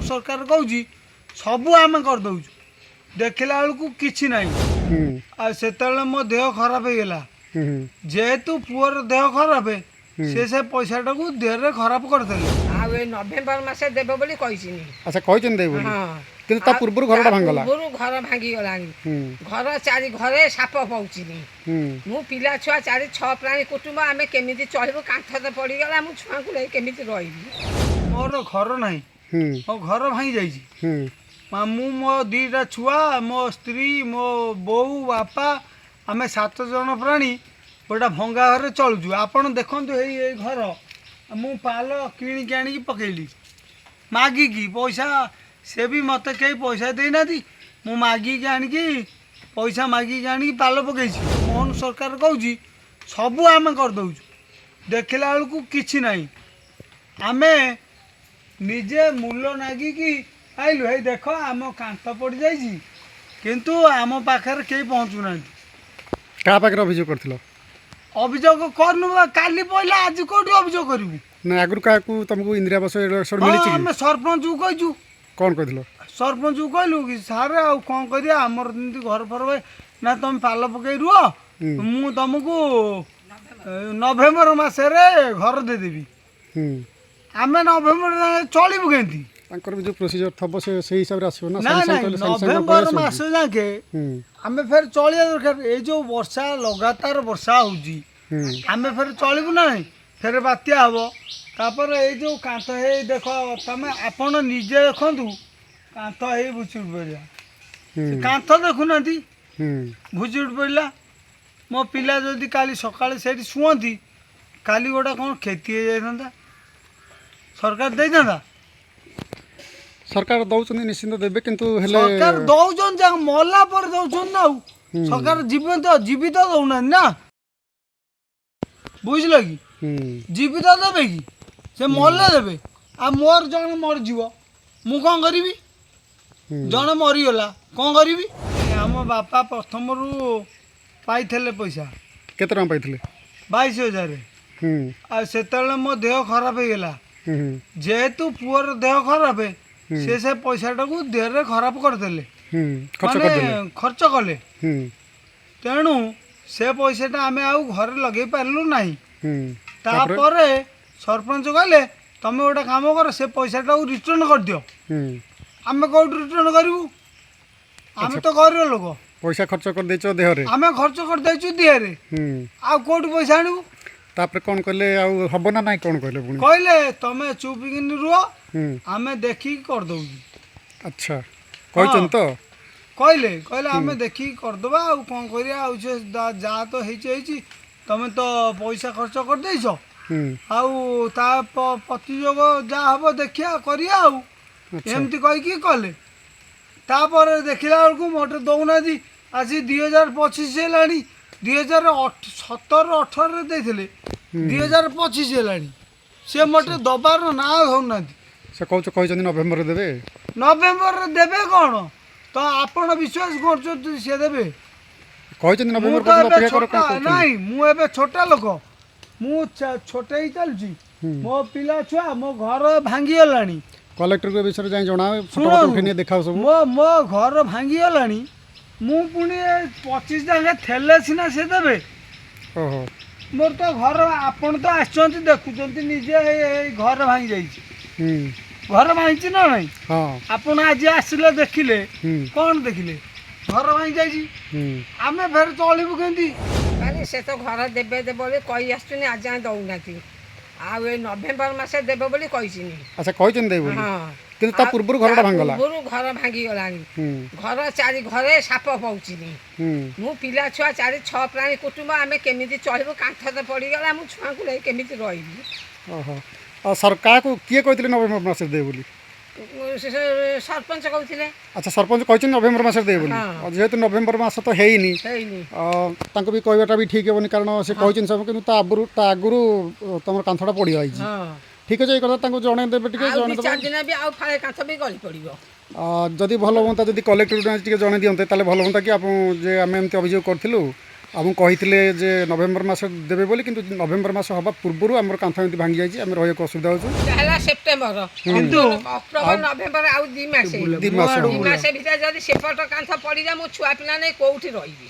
ସରକାର କହୁଛି ସବୁ ଆମେ କରିଦେଉଛୁ, ଦେଖିଲା ବେଳକୁ କିଛି ନାହିଁ। ଆଉ ସେତେବେଳେ ମୋ ଦେହ ଖରାପ ହେଇଗଲା। ଯେହେତୁ ପୁଅର ଦେହ ଖରାପ, ସେ ପଇସାଟାକୁ ଦେହରେ ଖରାପ କରିଦେଲେ। ଆଉ ଏ ନଭେମ୍ବର ମାସେ ଦେବେ ବୋଲି କହିছিନି। ଆଚ୍ଛା, କହିଛନ୍ତି ଦେବେ ବୋଲି? ହଁ। କିନ୍ତୁ ତା ପୂର୍ବରୁ ଘରଟା ତା ଭାଙ୍ଗିଗଲା। ପୂର୍ବରୁ ଘର ଭାଙ୍ଗିଗଲାଣି। ଘର ଚାରି ଘରେ ସାପ ପଉଚିନି। ମୁଁ ପିଲା ଛୁଆ ଚାରି ଛଅ ପ୍ରାଣୀ କୁଟୁମ୍ବ, ଆମେ କେମିତି ଚଳିବୁ? କାନ୍ଥ ତ ପଡ଼ିଗଲା, ମୁଁ ଛୁଆଙ୍କୁ ନେଇ କେମିତି ରହିବି? ମୋର ଘର ନାହିଁ। ମୋ ଘର ଭାଙ୍ଗି ଯାଇଛି। ମୁଁ ମୋ 2ଟା ଛୁଆ, ମୋ ସ୍ତ୍ରୀ, ମୋ ବୋଉ, ବାପା, ଆମେ 7 ଜଣ ପ୍ରାଣୀ ଗୋଟେ ଭଙ୍ଗା ଘରେ ଚଳୁଛୁ। ଆପଣ ଦେଖନ୍ତୁ, ଏଇ ଘର ମୁଁ ପାଲ କିଣିକି ଆଣିକି ପକେଇଲି ମାଗିକି ପଇସା। ସେ ବି ମୋତେ କେହି ପଇସା ଦେଇନାହାନ୍ତି। ମୁଁ ମାଗିକି ଆଣିକି, ପଇସା ମାଗିକି ଆଣିକି ପାଲ ପକେଇଛି। ମୋହନ ସରକାର କହୁଛି ସବୁ ଆମେ କରିଦେଉଛୁ, ଦେଖିଲା ବେଳକୁ କିଛି ନାହିଁ। ଆମେ ନିଜେ ମୂଲ ନାଗିକି ଆଇଲୁ। ହେଇ ଦେଖ, ଆମ କାନ୍ଥ ପଡ଼ିଯାଇଛି, କିନ୍ତୁ ଆମ ପାଖରେ କେହି ପହଞ୍ଚୁନାହାନ୍ତି। କାହା ପାଖରେ ଅଭିଯୋଗ କରିଥିଲ? ଅଭିଯୋଗ କରୁନୁ ବା, କାଲି ପଇଲା, ଆଜି କୋଉଠି ଅଭିଯୋଗ କରିବୁ? ନା, ଆଗରୁ କାହାକୁ ତମକୁ ଇନ୍ଦିରା ଆବାସ ଏଗୁଡ଼ା ହଁ। ମିଳିଛି କି? ଆମେ ସରପଞ୍ଚକୁ କହିଛୁ। କ'ଣ କହିଥିଲ? ସରପଞ୍ଚକୁ କହିଲୁ କି ସାର୍, ଆଉ କ'ଣ କରିବା, ଆମର ଯେମିତି ଘର ଫର ନା, ତମେ ପାଲ ପକେଇ ରୁହ, ମୁଁ ତମକୁ ନଭେମ୍ବର ମାସରେ ଘର ଦେଇଦେବି। ଆମେ ନଭେମ୍ବର ଯାଏଁ ଚଳିବୁ କେମିତି? ତାଙ୍କର ବି ଯେଉଁ ପ୍ରୋସିଜର ଥବ, ସେ ସେଇ ହିସାବରେ ଆସିବ ନା। ନା। ସାଙ୍ଗେ ସାଙ୍ଗେ ନାଇଁ, କହିଲେ ସାଙ୍ଗେ ସାଙ୍ଗେ ନଭେମ୍ବର ପଳେଇ ଆସିବ ମାସ କି? ଯାକେ ଆମେ ଫେର ଚଳିବା ଦରକାର। ଏଇ ଯେଉଁ ବର୍ଷା, ଲଗାତାର ବର୍ଷା ହେଉଛି, ଆମେ ଫେର ଚଳିବୁ ନା ନାହିଁ? ଫେର ବାତ୍ୟା ହେବ। ତାପରେ ଏଇ ଯେଉଁ କାନ୍ଥ ହେଇ ଦେଖ, ତମେ ଆପଣ ନିଜେ ଦେଖନ୍ତୁ, କାନ୍ଥ ହେଇ ଭୁଶୁଡ଼ି ପଡ଼ିଲା। ସେ କାନ୍ଥ ଦେଖୁନାହାନ୍ତି, ଭୁଶୁଡ଼ି ପଡ଼ିଲା। ମୋ ପିଲା ଯଦି କାଲି ସକାଳେ ସେଇଠି ଶୁଅନ୍ତି, କାଲି ଗୋଟେ କ'ଣ କ୍ଷତି ହେଇଯାଇଥାନ୍ତା, ସରକାର ଦେଇଥାନ୍ତା? ସରକାର ଦଉଛନ୍ତି, ନିଶ୍ଚିନ୍ତ ଦେବେ, କିନ୍ତୁ ହେଲେ ସରକାର ଦଉଛନ୍ତି, ଯାହା ମଲା ପରେ ଦଉଛନ୍ତି ନା। ଆଉ ସରକାର ଜୀବନ୍ତ ଜୀବିତ ଦଉନାହାନ୍ତି ନା, ବୁଝିଲ କି? ଜୀବିତ ଦେବେ କି? ସେ ମଲେ ଦେବେ। ଆଉ ମୋର ଜଣେ ମରିଯିବ, ମୁଁ କ'ଣ କରିବି? ଜଣେ ମରିଗଲା, କ'ଣ କରିବି? ଆମ ବାପା ପ୍ରଥମରୁ ପାଇଥିଲେ ପଇସା। କେତେ ଟଙ୍କା ପାଇଥିଲେ? 22,000। ଆଉ ସେତେବେଳେ ମୋ ଦେହ ଖରାପ ହେଇଗଲା। ହୁଁ ହୁଁ ଯେହେତୁ ପୁଅର ଦେହ ଖରାପ, ସେ ପଇସାଟାକୁ ଦେହରେ ଖରାପ କରିଦେଲେ। ଖର୍ଚ୍ଚ ମାନେ କରିଦେଲେ। ଖର୍ଚ୍ଚ କଲେ। ତେଣୁ ସେ ପଇସାଟା ଆମେ ଆଉ ଘରେ ଲଗେଇ ପାରିଲୁ ନାହିଁ। ତାପରେ? ତାପରେ ସରପଞ୍ଚ କହିଲେ, ତମେ ଗୋଟେ କାମ କର, ସେ ପଇସାଟାକୁ ରିଟର୍ଣ୍ଣ କରିଦିଅ। ଆମେ କୋଉଠି ରିଟର୍ଣ୍ଣ କରିବୁ? ଆମେ ତ ଗରିବ ଲୋକ। ପଇସା ଖର୍ଚ୍ଚ କରିଦେଇଛ ଦେହରେ। ଆମେ ଖର୍ଚ୍ଚ କରିଦେଇଛୁ ଦେହରେ। ଆଉ କୋଉଠି ପଇସା ଆଣିବୁ? ତାପରେ କ'ଣ କହିଲେ? ଆଉ ହବ ନା ନାଇଁ, କ'ଣ କହିଲେ ପୁଣି? କହିଲେ, ତମେ ଚୁପିକିନି ରୁହ, ଆମେ ଦେଖିକି କରିଦେଉଛୁ। ଆଚ୍ଛା, କହିଛନ୍ତି ତ? କହିଲେ ଆମେ ଦେଖିକି କରିଦେବା। ଆଉ କ'ଣ କରିବା? ଆଉ ସେ ଯାହା ତ ହେଇଛି ହେଇଛି, ତମେ ତ ପଇସା ଖର୍ଚ୍ଚ କରିଦେଇଛ। ଆଉ ତା ପ୍ରତିଯୋଗ ଯାହା ହବ ଦେଖିବା କରିବା ଆଉ। ଏମିତି କହିକି କଲେ। ତାପରେ ଦେଖିଲା ବେଳକୁ ମୋତେ ଦେଉନାହାନ୍ତି। ଆସି 2025 ହେଲାଣି। 2017 18ରେ ଦେଇଥିଲେ, 2025 ହେଲାଣି, ସେ ମୋତେ ଦେବାର ନାଁ ଧରୁନାହାନ୍ତି। ସେ କହିଛନ୍ତି ନଭେମ୍ବରରେ ଦେବେ। ନଭେମ୍ବରରେ ଦେବେ କ'ଣ? ତ ଆପଣ ବିଶ୍ୱାସ କରୁଛନ୍ତି ସେ ଦେବେ? କହିଛନ୍ତି ମୁଁ ନଭେମ୍ବର ତ ପର୍ଯ୍ୟନ୍ତ ଏବେ ଅପେକ୍ଷା କର, ଛୋଟ କ'ଣ କହୁଛନ୍ତି? ନାଇଁ, ମୁଁ ଏବେ ଛୋଟ ଲୋକ, ମୁଁ ଛୋଟେଇ ଚାଲୁଛି। ମୋ ପିଲା ଛୁଆ, ମୋ ଘର ଭାଙ୍ଗିଗଲାଣି। କଲେକ୍ଟରଙ୍କ ବିଷୟରେ ଯାଇ ଜଣା, ଫଟୋ ଶୁଣ, ଫଟୋ ଉଠେଇ ନେଇ ଦେଖାଅ ସବୁ। ମୋ ଘର ଭାଙ୍ଗିଗଲାଣି, ମୁଁ ପୁଣି 25 ଯାକେ ଥେଲେ ସିନା ସେ ଦେବେ। ଓହୋ। ମୋର ତ ଘର, ଆପଣ ତ ଆସିଛନ୍ତି, ଦେଖୁଛନ୍ତି ନିଜେ, ଏଇ ଘର ଭାଙ୍ଗି ଯାଇଛି। ଘର ଭାଙ୍ଗିଛି ନା ନାଇଁ? ହଁ। ଆପଣ ଆଜି ଆସିଲେ, ଦେଖିଲେ। କ'ଣ ଦେଖିଲେ? ଘର ଭାଙ୍ଗି ଯାଇଛି। ଆମେ ଫେର ଚଳିବୁ କେମିତି? ମାନେ ସେ ତ ଘର ଦେବେ ଦେବେ ବୋଲି କହି ଆସୁଛନ୍ତି, ଆଜି ଯାଏଁ ଦେଉନାହାନ୍ତି। ଆଉ ଏ ନଭେମ୍ବର ମାସେ ଦେବେ ବୋଲି କହିছিନି। ଆଚ୍ଛା, କହିଛନ୍ତି ଦେବେ ବୋଲି? ହଁ। କିନ୍ତୁ ତା ଆଉ ପୂର୍ବରୁ ଘରଟା ତା ଭାଙ୍ଗିଗଲା। ପୂର୍ବରୁ ଘର ଭାଙ୍ଗିଗଲାଣି। ଘର ଚାରି ଘରେ ସାପ ପଉଚିନି। ମୁଁ ପିଲା ଛୁଆ ଚାରି ଛଅ ପ୍ରାଣୀ କୁଟୁମ୍ବ, ଆମେ କେମିତି ଚଳିବୁ? କାନ୍ଥ ତ ପଡ଼ିଗଲା, ମୁଁ ଛୁଆଙ୍କୁ ନେଇ କେମିତି ରହିବି? ଓହୋ, ଆଉ ସର କାହାକୁ କିଏ କହିଥିଲେ ନଭେମ୍ବର ମାସରେ ଦେବେ ବୋଲି? ସେ ସରପଞ୍ଚ କହୁଥିଲେ। ଆଚ୍ଛା, ସରପଞ୍ଚ କହିଛନ୍ତି ନଭେମ୍ବର ମାସରେ ଦେବେ ବୋଲି? ହଁ। ଆଉ ଯେହେତୁ ନଭେମ୍ବର ମାସ ତ ହେଇନି, ହେଇନି। ତାଙ୍କୁ ବି କହିବାଟା ବି ଠିକ୍ ହେବନି, କାରଣ ସେ କହିଛନ୍ତି ସବୁ, କିନ୍ତୁ ତା ଆଗରୁ ତମର କାନ୍ଥଟା ପଡ଼ିଯାଇଛି। ହଁ। ଠିକ୍ ଅଛି, ଏଇ କଥା ତାଙ୍କୁ ଜଣେଇ ଦେବେ ଟିକେ। ଆଉ 2 ଜଣେଇ ଦେବେ। 4 ଦିନ ବି ଆଉ ଫାଳେ କାନ୍ଥ ବି ଗଳି ପଡ଼ିବ। ଯଦି ଭଲ ହୁଅନ୍ତା, ଯଦି କଲେକ୍ଟର ଟିକେ ଜଣେଇ ଦିଅନ୍ତେ ତାହେଲେ ଭଲ ହୁଅନ୍ତା କି ଆପଣ, ଯେ ଆମେ ଏମିତି ଅଭିଯୋଗ କରିଥିଲୁ, ଆମକୁ କହିଥିଲେ ଯେ ନଭେମ୍ବର ମାସ ଦେବେ ବୋଲି, କିନ୍ତୁ ନଭେମ୍ବର ମାସ ହେବା ପୂର୍ବରୁ ଆମର କାନ୍ଥ ଏମିତି ଭାଙ୍ଗି ଯାଇଛି, ଆମେ ରହିବାକୁ ଅସୁବିଧା ହେଉଛୁ। ହେଲା ସେପ୍ଟେମ୍ବର, କିନ୍ତୁ ଅକ୍ଟୋବର, ନଭେମ୍ବର, ଆଉ 2 ମାସ। 2 ମାସ। 2 ମାସ ଭିତରେ ଯଦି ସେପଟ କାନ୍ଥ ପଡ଼ିଯାଏ, ମୁଁ ଛୁଆ ପିଲା ନେଇ କୋଉଠି ରହିବି?